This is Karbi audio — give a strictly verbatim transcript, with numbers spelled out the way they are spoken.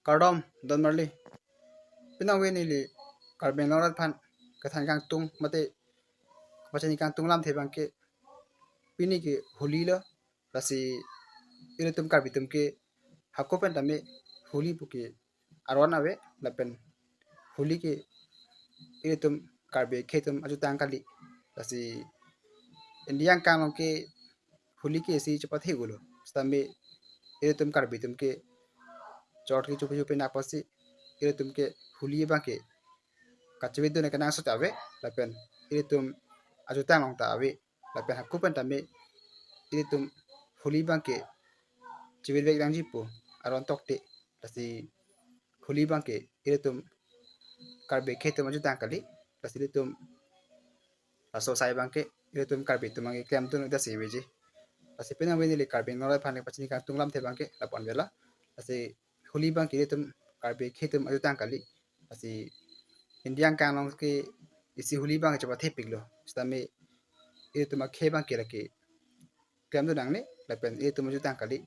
Kardom don marli. Penang ave neli Karbi Anglong arat aphan kethan kangtung mate pachini kangtung lamthe abangke, pini ke Holi lo, lasi ilitum Karbi atum ke hako pen tame Holi puke aron ave, lapen Holi ke ilitum Karbi akhei atum ajutang kali. Lasi India angkang along ke Holi ke isi chepathe-iklo. Sitame ilitum Karbi atum ke chot kecho kecho pen apotsi ilitum ke Holi abangke kachevedun kenangsot ave, lapen ilitum ajutang along ta ave, lapen hako pen tame ilitum Holi abangke chevedvek nangji pu aron tokte. Lasi Holi abangke ilitum Karbi akhei atum ajutang kali. Lasi ilitum laso asai abangke ilitum Karbi atum abangke klemdun ta si aveji. Lasi penang ave neli Karbi Anglong arat aphan pachini kangtung lamthe abangke lapu-an avelo. Lasi Holi abangke ilitum Karbi akhei atum ajutang kali. Lasi India angkang along ke isi Holi abangke chepathepiklo. Sitame ilitum akhei abangke lake klemdun nangne, lapen ilitum ajutang kali.